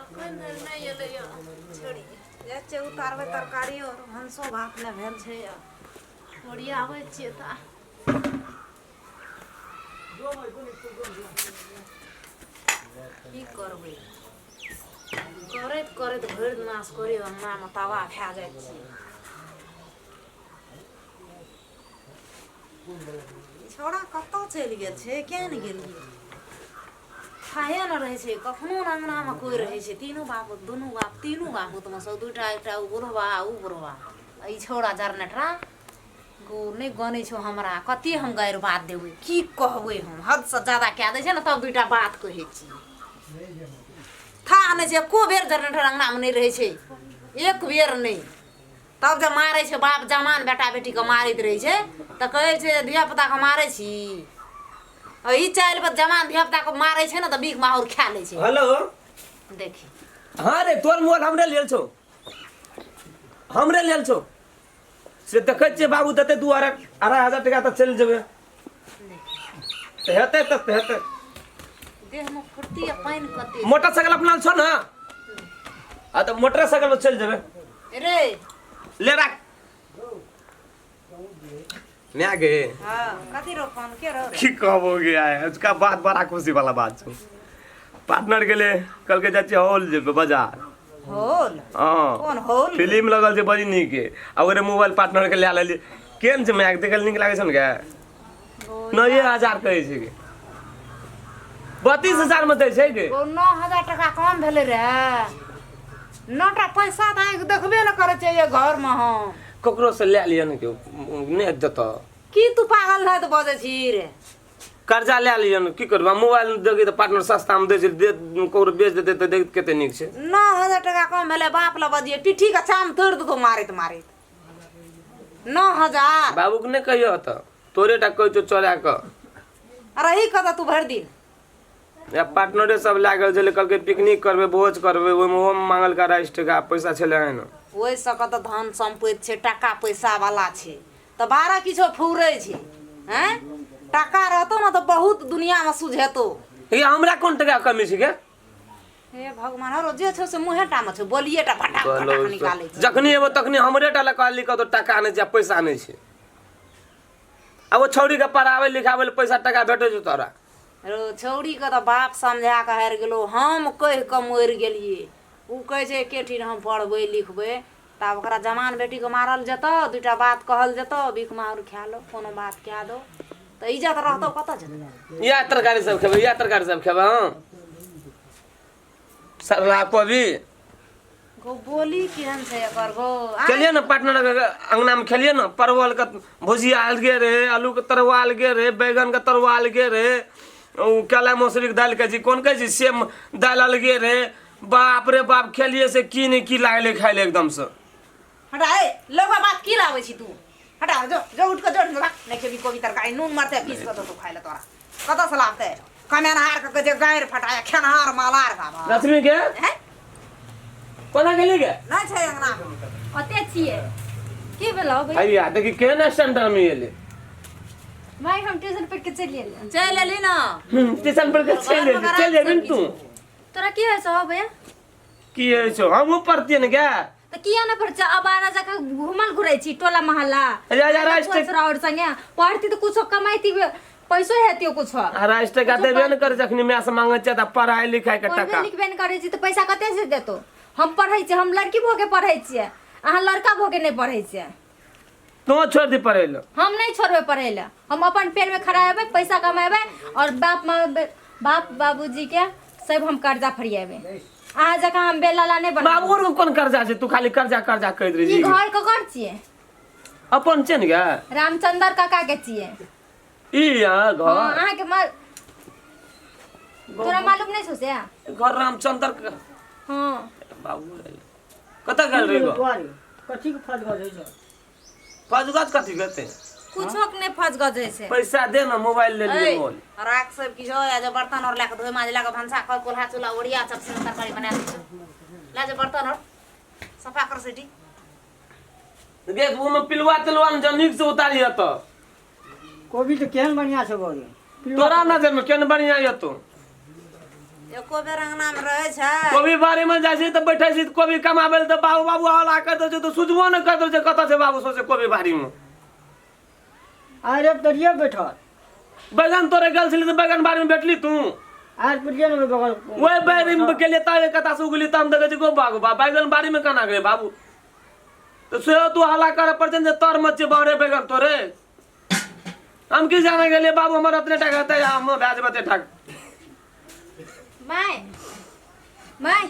अखन धरि नहि एलैए छोड़ी जाइ छियै उतारबै तरकारी आओर भनसो भात नहि भेल छै ओरियाबै छियै तऽ की करबै करैत करैत भरि दिना असगरे अङ्गनामे तबाह भए जाइ छियै छौड़ा कतऽ चलि गेल छै किया ने गेलियै थाहे ने रहै छै कखनो ने अङ्गनामे कोइ रहै छै तीनू बाप दुनू बाप तीनू बापूतमे सब दूटा एकटा ओ बुढ़बा ओ बुढ़बा आ ई छौड़ा जरनेटरा गो नहि गनै छौ हमरा कते हम गारि बात देबै की कहबै हम हदसँ जादा कए दै छै ने तब दूटा बात कहै छियै था नहि छै एको बेर जरनेटर अङ्गनामे नहि रहै छै एक बेर नहि तब जे मारै छै बाप जमान बेटा बेटीके मारैत रहै छै तऽ कहै छै धियापुताके मारै छी आ ई चालि पर जमान धियापुताके मारै छै ने तऽ बीख माहौर खा लै छै हेलो देखी हाँ रे तोर मोबाइल हमरे लेल छौ हमरे लेल छौ से देखै छियै बाबू देतै दू अढ़ाई अढ़ाई हजार टका तऽ चलि जेबै तऽ हेतै तऽ हेतै देहमे फुर्ती आ पानि कते मोटरसाइकिल अपना छौ ने आ तऽ मोटरसाइकिल पर चलि जेबै रे ले राख मैं गे हाँ कथी रो फोन के रो रे की कहबो गया है उसका बात बड़ा खुशी वाला बात छौ पार्टनर गेले कल के जाइ छियै हॉल जेबै बाजार होल हाँ कोन होल फिल्म लगल छै बड़ी नीक आ ओकरे मोबाइल पार्टनर के लए लेलियै केहन छै मायके देखल नीक लागै छै ने गे 9000 कहै छै गे 32,000 मे दै छै गे ओ 9000 टका कम भेलै रे नौटा पैसा तऽ आँखि देखबे ने करै छै ये घरमे हम ककरो से लए लिअ ने केओ नहि देतऽ की तू पागल है तऽ बजै छी रे कर्जा लए लिअ ने की करबै मोबाइल देखी तऽ पार्टनर सस्तामे दै छै दे ककरो बेच देतै तऽ देख कते नीक छै 9000 टका कम भेलै बाप लए बजियै पिट्ठी के चाम तोड़ि देतौ मारैत मारैत 9000 बाबूके नहि कहियो तऽ तोरे टा कहै छौ चोरा कऽ रही कतऽ तू भरि दिन या पार्टनरे सब लए गेल छलै कहलकै पिकनिक करबै भोज करबै ओहिमे ओहो मांगलकै 250 टका पैसा छलै हन ओहि सबके तऽ धन सम्पति छै टाका पैसा वाला छै तऽ बारह किछो फुरै छै हैं टाका रहतौ ने तऽ बहुत दुनियामे सुझेतौ ये हमरा कोन टका कमी छै गे हे भगवान हरो जे छौ से मुँहे टा मे छौ बोलिए टा फटाक फटाक निकालै छै जखनी एबो तखनी हमरे टा लए कहली कतौ टका नहि छै आ पैसा नहि छै आ ओ छौड़ीके पढ़ाबै लिखाबै लए पैसा टका भेटै छौ तोरा रो छौड़ीके तऽ बाप समझा कऽ हारि गेलौ हम कहि कऽ मरि गेलियै ओ कहै छै एकेठिन हम पढ़बै लिखबै तऽ आब ओकरा जवान बेटीके मारल जेतौ दूटा बात कहल जेतौ भीख माहुर खा लो कोनो बात कए दौ तऽ इज्जत रहतौ कतऽ जेतौ इएह तरकारी सब खेबै इएह तरकारी सब खेबै हँ सरला कोबी गो बोली केहन छै एकर गो आ खेलिए ने पार्टनर के अंगना में खेलिए ने परवल के भुजिया अलगे रहे आलू के तरुआ अलगे रहे बैगन के तरुआ अलगे रहे ओ केला मौसरी के दालि कहै छी कोन कहै छी सेम दालि अलगे रहे बाप रे बाप खेलिए से की नहि की लागलै खाय ले एकदम से हटा ए लोगवा बात की लाबै छी तू हटा जो जो उठ के जो भाग नहीं खेबी कोबी तरकारी नून मरते पीस के तो खाइ ले तोरा कतऽ से लाबते कमेनहार के जे गारि फटाया खेनहार मालार बाबा लक्ष्मी के हैं कोना गेली गे नहीं छै अंगना ओते छियै की भेलौ भैया अरे देखी केहन सेंटर में एले माय हम ट्यूशन पढ़ के चलि एलियै चलि एली ना स्टेशन पर के चलि एली चलि जेबी ने तू तोरा की होइ छौ भैया की होइ छौ हमहूँ पढ़तियै ने गे तऽ किया ने पढ़ अब आरा जाके घूमल घुरै छी टोला मोहल्ला अरे अरे राष्ट्र और संगे पढ़ती तऽ कुछो कमाइती पैसो हेतियो कुछो अढ़ाई टका देबे ने करे जखनी माय से मांगे छियै तऽ पढ़ाई लिखाई के पढ़बे टका लिखबे नहि करै छी तऽ पैसा कते से देतो हम पढ़ै छियै हम लड़की भऽ के पढ़ै छियै अहाँ लड़का भऽ के नहि पढ़ै छियै तू छोड़ दे पढ़ै लए हम नहि छोड़बै पढ़ै लए हम अपन पैर में खड़ा हेबै पैसा कमेबै और बाप माँ बाप बाबूजी के सब हम कर्जा फरियाबै अहाँ जकाँ हम बेलाला नहि बनबै बाबू आर के कोन कर्जा छै तू खाली कर्जा कर्जा कहैत रही ई घर ककर छियै अपन छै ने गे रामचंद्र काका के छियै ई यहाँ घर हाँ, अहाँके माल तोरा मालूम नहि छौ से घर रामचंद्र के हाँ बाबू कतऽ गेल रही गो कथी के फज गज होइ छै फजगज कथी कहते कुछो के नहि फज गज होइ छै पैसा दे ना मोबाइल ले लिए मोबाइल राख सब किछु या जे बर्तन और लए कऽ धोइ माज लए कऽ भनसा कर कोल्हा चूल्हा ओरिया सब से तरकारी बना दै छौ लए जे बर्तन और सफा कर सेटी गे ओमे पिलुआ तिलुआ ने जब नीक से उतारी हतो कोबी तऽ केहन बढ़िआँ छै बड़ तोरा नजर में केहन बढ़िया यतो एको बेर अंगना में रहै छै। कोबी बाड़ी में जाइ छै तऽ बैठै छी, कोबी कमाबै लए तऽ बाबू बाबू हल्ला कर दै छै तऽ सुझबो नहि कर दै छै कतऽ छै बाबू सोचे कोबी बाड़ी में। आरे तरिये बैठल। बैगन तोड़े गेल छली तऽ बैगन बाड़ी में बैठली तू? आर पुरिये ने बगल। ओहि बाड़ी में गेलियै तब कतऽ से उगली तऽ हम देखै छी गो बाबू बा बैगन बाड़ी में केना गेलै बाबू? तऽ सेहो तू हल्ला करे पड़तै ने जे तर मत छै बाहरे बैगन तोड़े। हम की जाने गेलियै बाबू हमर अपने टाका हेतै हम भए जेबै एते टाका। My my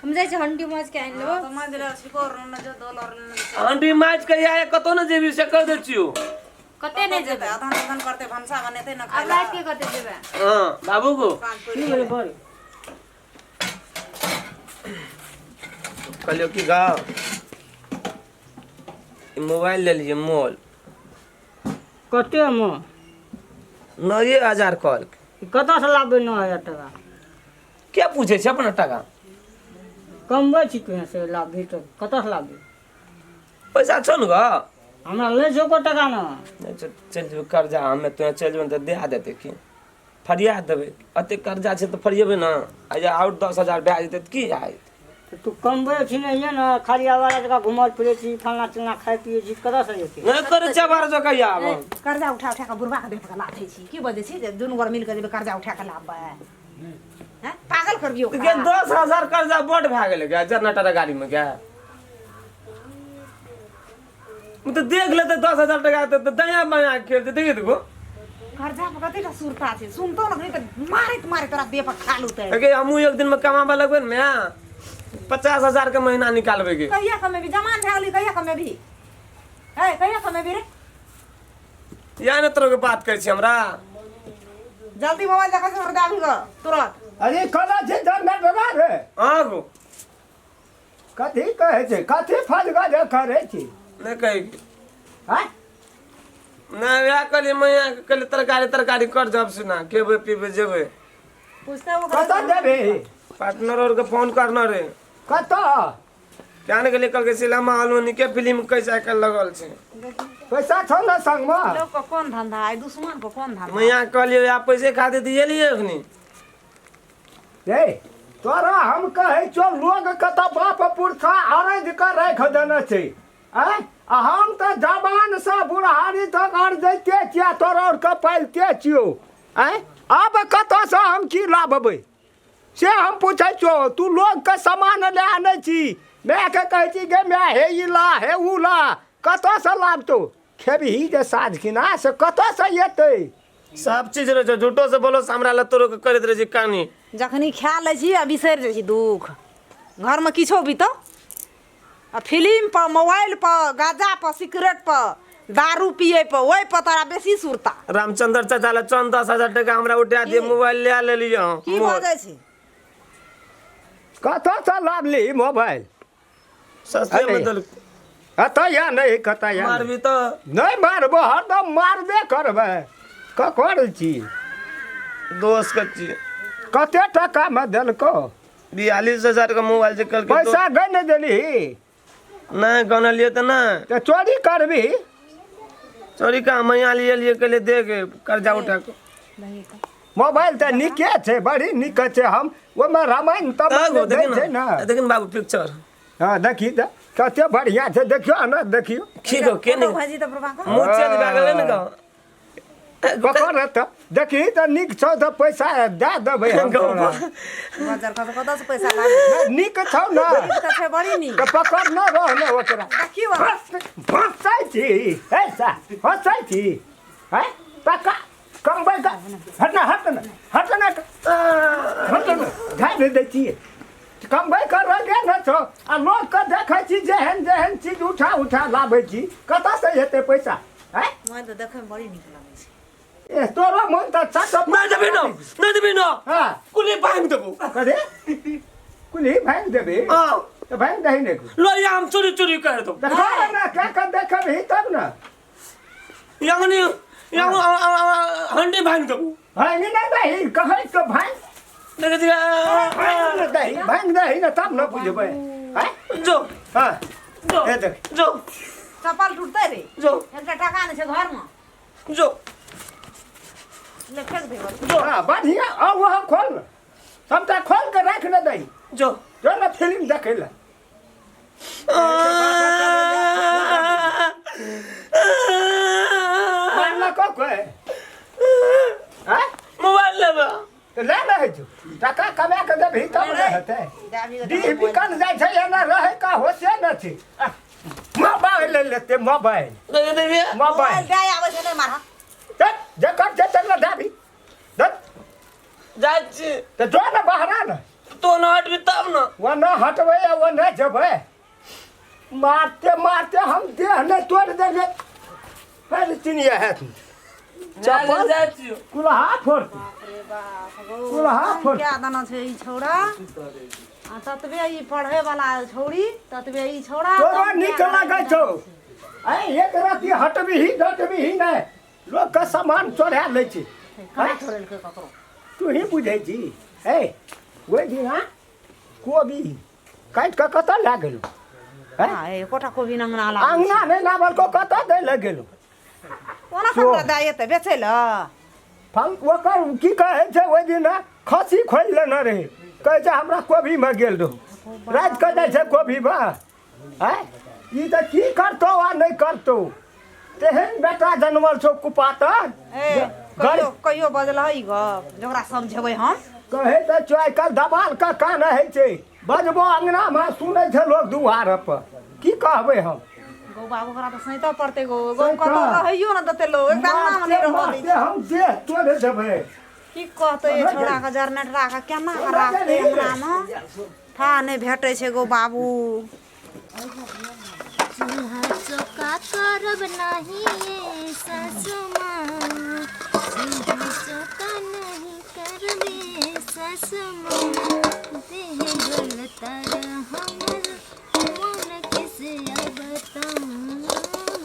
हम जाइ छी हंडी माछ के आनि लेबो। तऽ मन्दिर छिकोर ने जो डॉलर ने जो। हंडी माछ के या कतौ ने जेबी से कह दै छियौ। कते नहि जेबै? अदहन उदहन करतै, भनसा बनेतै ने आब खाइ राति के कते जेबै? हाँ बाबू को साँझ की पड़ि भेलै गेलै। बड़? कहलियौ की गाँव मोबाइल ले लियै मोल। कते मे? 9000 कहलकै। कतऽसँ लाबबै 9000 टाका? के पूछै छै अपना टाका? कमबै छी तू से लाबही तऽ कतऽसँ लाबही? पैसा छौ ने गो? हमरा नहि छौ एको टाका ने। नहि चलि जेबै कर्जा हमे तोहे चलि जेबै तऽ दए देतै की? फरिया देबै, एते कर्जा छै तऽ फरियेबै ने। आ जे आओर 10,000 भए जेतै तऽ की हैत? तऽ तू कमबै छी नहिये ने, खाली आवारा जकाँ घुमल फिरै छी, फलना चिलना खाइ पियै छी, कतऽसँ जेतै? नहि करै छै आवारा जकाँ आब। कर्जा उठा उठा कऽ बुढ़बा के देह पर लाथै छी। की बजै छी जे दुनू गोर मिल कऽ जेबै कर्जा उठा कऽ लाबबै? हैं, पागल करबियो? गे 10,000 कर्जा बड भए गेलै गे जनरेटर गाड़ीमे गे। ओ तऽ देख लेतै 10,000 टाका तऽ दायाँ बायाँ खेलतै। देखी देखो कर्जा पर कतेटा सुरता छै, सुनतो ने तऽ मारैत मारैत तोरा देह पर खा लूतै। गे हमहूँ एक दिनमे कमाबऽ लगबै ने माय, 50,000 के महीना निकालबै गे। कहिया कमेबी? जमान भए गेली, कहिया कमेबी? है कहिया कमेबी रे? या ने तोरो के बात करै छी हमरा। जल्दी मोबाइल देखै छै हमरा दाबी गो तुरंत। अरे कला छै जनरेटर रे? हाँ गो। कथी कहै छै? कथी फजगज करै छी? नहि कहै। आँय? नहि वएह कहलियै मैया के, कहलियै तरकारी तरकारी कर जब से ना खेबै पीबै जेबै। पूछते ओकरा। कतऽ जेबही? पार्टनर और के फोन करना रे। कतऽ? क्या ने गेलियै? कहलकै सिनेमा हॉल में नीके फिल्म कैसे आइ काल्हि लगल छै। पैसा छौ ने संगमे? लोक के कोन धंधा आइ, दुश्मन के कोन धंधा। मैया कहलियै वएह पैसे खातिर दिएलियै अखनी। रे तोरा हम कहै छियौ, लोग कतऽ बाप पुरखा अरज कऽ राखि देने छै। आँय, आ हम तऽ जवानसँ बुढ़ारी तक अरजैते छियै, तोरा आरके पालिते छियौ। आँय, आब कतऽसँ हम की लाबबै से हम पूछै छियौ। तू लोगके सामान लए आनै छी, मायके कहै छी गे माय हे ई ला हे उ ला, कतऽसँ लाबतौ? खेबही जे साँझ खिना से कतऽसँ एतै? सब चीज रहै छै, झूठो से बोलो से हमरा लए तोरो के करैत रहै छै कानी। जखनी खा लै छी आ बिसरि जाइ छी दुख, घरमे किछो बीतौ आ फिल्म पर, मोबाइल पर, गाजा पर, सिगरेट पर, दारू पियै पर, ओहि पर तोरा बेसी सुरता। रामचंद्र चाचा लए चंद 10,000 टका हमरा उठा दिए, मोबाइल ले लेलियै हम। की भऽ जाइ छै? कतऽसँ लाबली मोबाइल? सस्ते में देलक। कतऽ या नहि, कतऽ या? मारबी तऽ नहि मारबो, हरदम मारबे करबै। ककर छी? दोस्त के छी। कते टकामे देलकौ? 42,000 के मोबाइल छै कहलकै। पैसा गनि देलही? नहि गनलियै तऽ नहि। तऽ चोरी करबी? चोरी कहाँ, मैया लिए लिए कहलियै दे गे कर्जा उठा कऽ। मोबाइल तऽ नीके छै, बड़ी नीक छै। हम ओहिमे रामायण तब दै छै ने। देखिन बाबू पिक्चर। हँ देखी तऽ कते बढ़िआँ छै, देखियौ ने, देखियौ। की गो के नहि भाजी तऽ प्रभाकर मुँह चेंज भए गेलै ने गो। ककर तऽ देखी तऽ नीक छौ तऽ पैसा दए देबै हम तोरा। बजार कतऽ कतऽसँ पैसा लाबै? नीक छौ ने? नीक तऽ छै, बड़ी नीक। तऽ पकड़ न रह ने ओकरा। देखियौ। हँसै छी ऐसा हँसै छी? हैं टका कमबै का? हट ना, हट ना, हट ना, हट ना, झाड़ि दै छियै। कमबै कर रहे ने छौ आ लोकके देखै छी जेहन जेहन चीज उठा उठा लाबै छी, कतऽसँ हेतै पैसा? हैं मोबाइल तऽ देखैमे बड़ी नीक लगै छै। ए तोरो मन तऽ चट। नहि देबी न, नहि देबी न। हाँ। कुली भांग देबो। कथी कुली भाँगि देबी? हाँ। तऽ भाँगि दही ने। लोहिया हम चोरी चोरी कर दो। तऽ कर ने, क्या कर देखबही तब ने। यंगनी यंग हंडी भांग देबो। भाँगि नहि दही, कहै तऽ भाँगि। देखै छी। भाँगि ने दही, भाँगि दही ने तब ने बुझबै। आँय? जो। हाँ। जो। हे देख। जो। चप्पल टूटतै रे। जो। एकटा टाका नहि छै घरमे। जो। ले फेंक देबै। जो। हाँ बढ़िया। आ वहाँ खोल ने। सबटा खोल के राख ने दही। जो। जो ने फिल्म देखै लए। मारलको कोइ? आँय? मोबाइल लेबै। तऽ ले ने होइ छौ, टका कमा के देबही तब ने हेतै। डीह बिकल जाइ छै, एना रहै का होशे न छै। आ, मोबाइल ले लेतै मोबाइल। दे देबी। मोबाइल मोबाइल दे आबै छै, नहि मारह। चल, जकर छै तकरा दाबी धत्। जाइ छी। तऽ जो ने बहरा ने। तो न हटबी तब ने। ओ न हटबै आ ओ नहि जेबै। मारते मारते हम देह नहि तोड़ि देलियै, फेर चिनिया हैत। चप्पल जाइ छी। कुल्हा फोड़तै। बाप रे बाप गौ, कुल्हा फोड़। क्या दाना छै ई छौड़ा? आ ततबे ई पढ़े वाला छौड़ी, ततबे ई छौड़ा। तोरा तब नीक क्या लागै छौ? ऐ एक राति हटबिही डटबिही नहि, लोकके सामान चोरा लै छै। कहाँ चोरेलकै ककरो? तू ही बुझै छी। ऐ ओहि दिना कोबी काटि कऽ कतऽ लए गेलहुँ? हाँ, एकोटा कोबी नंगना लागल। अङ्गना नहि लाबल को, कतऽ दै लए गेलहुँ? ओना ककरा दए एतै बेचै लए? फल ओकर की कहै छै, ओहि दिना खस्सी खोलि लेने रहै, कहै छै हमरा कोबीमे गेल रहू। राति कऽ जाइ छै कोबीमे। आँय, ई तऽ की करतौ आ नहि करतौ, तेहन बेटा जनमल छौ कुपातर। ए कहियो कहियो बजलह ई गप जे ओकरा समझेबै हम? कहै तऽ छौ, आइ काल्हि दबाल के कान होइ छै, बजबो अङ्गनामे सुनै छै लोक दुआर पर। की कहबै हम गौ बाबू? ओकरा तऽ सैंतऽ पड़तै गौ। गौ कतौ रहैयो ने देतै लोक, एक अंगनामे नहि रहऽ दै मारते हम देह तोड़ि देबै। की कहतै ई छौड़ाके? जरनेटराके केना कऽ राखतै अंगनामे? था नहि भेटै छै गौ बाबू। चूल्हा चौका करब नाही ये सासु माँ, चूल्हा चौका नहीं करबे सासु माँ। देह गलता हमर मन कैसे बताऊँ,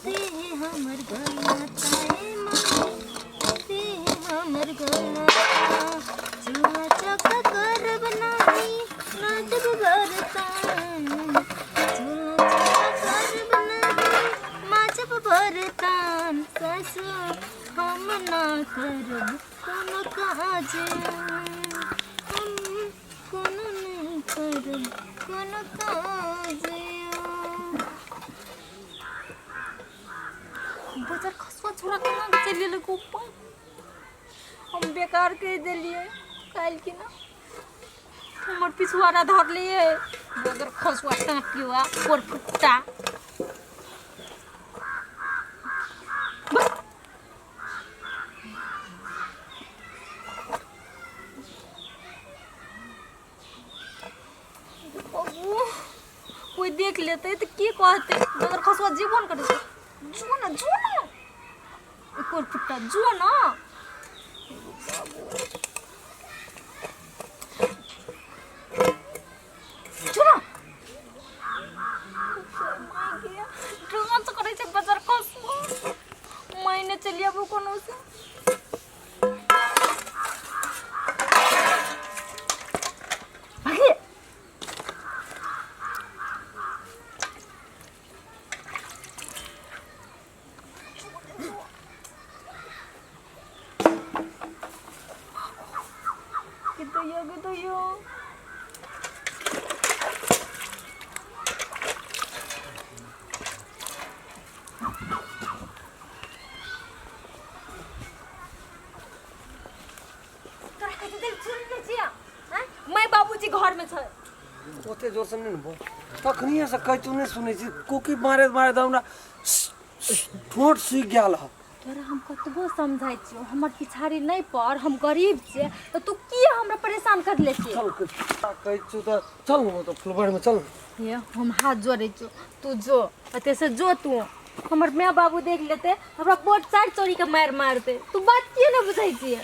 देह हमर गलता ए माँ, देह हमर गलता। चूल्हा चौका करब नाही माजब बर्तन, चूल्हा चौका करब नाही माजब बर्तन। सासु हम ना करब कोनो काज, हम कोनो नहीं करब कोनो काज। बजर खसुआ छोरा केना के चलि गेलै ऊपर? हम बेकार कहि देलियै। काल्हि कि ना हमर पिछुआरा धरलियै। बजर खसुआ टाँकियुआ कोर फुट्टा। बाबू, कोई देख लेतै तऽ की कहतै? बजर खसुआ जेबो ने करै छै। जो ना, जो ना, कोर फुट्टा, जो ना, जो ना। डांस करै छै बजर खसुआ। मायने चलि आबू कोनो से। भागे। Gitu ya, gitu ya. तोरा कते देर सुन ले छियै? आँय? माय बाबूजी घरमे छै। ओते जोरसँ नहि ने बोल। तखनिएसँ कहै तू नहि सुनै छी। कोकी मारैत मारैत हमरा ठोंठ सूखि गेल हँ। तोरा हम कतबो समझाइ छियौ, हमर पिछाड़ी नहि पड़, हम गरीब छियै, तऽ तू किया हमरा परेशान कर ले छियै? चल, कहै छियौ तऽ चल ने, तऽ फुलबाड़ीमे चल। हे, हम हाथ जोड़ै छियौ, तू जो एतऽसँ, जो तू। हमर माय बाबू देख लेतै हमरा, बोट चारि चोरीके मारि मारतै। तू बात किए नहि बुझै छियै?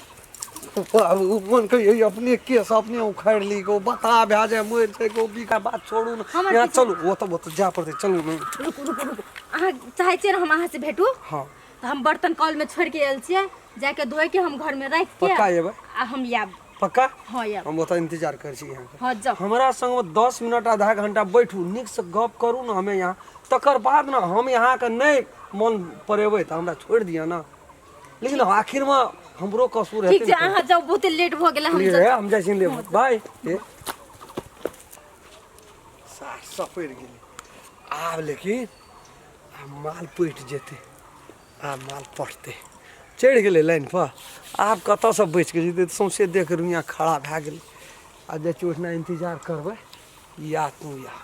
बाबू मन कहिए अपने केस अपने उखाड़ि ली गो, बता भए जाए, मरि जाए गो। बिका बात छोड़ू ने। हमर यहाँ पीछा- चलू, ओतऽ ओतऽ जाय पड़तै, चलू ने। रुकू रुकू रुकू। अहाँ चाहै छियै ने हम अहाँसँ भेटू? हाँ। तऽ हम बर्तन कलमे छोड़िके आयल छियै, जाके धोइके हम घरमे राखि के पक्का एबै? आ हम आयब। पक्का? हाँ, आयब। हम ओतऽ इंतजार करै छी यहाँ। हाँ, जाउ। हमरा संगमे 10 मिनट आधा घंटा बैठू, नीकसँ गप करू ने हमे यहाँ, तकर बाद ने हम यहाँके नहि मन परेबै तऽ हमरा छोड़ि दिअ ने। लेकिन आखिरमे हमरो कसूर ठीक हेतै छै ने। अहाँ जाउ बहुते लेट भऽ गेलै हम ले जाउ। हम जाइ छी ले बाय ले सार सपरि गेलै आब लेकिन आब माल पटि जेतै आब माल पटतै चढ़ि गेलै लाइनपर आब कतऽसँ बचि कऽ जेतै तऽ सौँसे देख रुइयाँ खड़ा भए गेलै आब जाइ छी ओहिठिना इन्तजार करबै या तू या।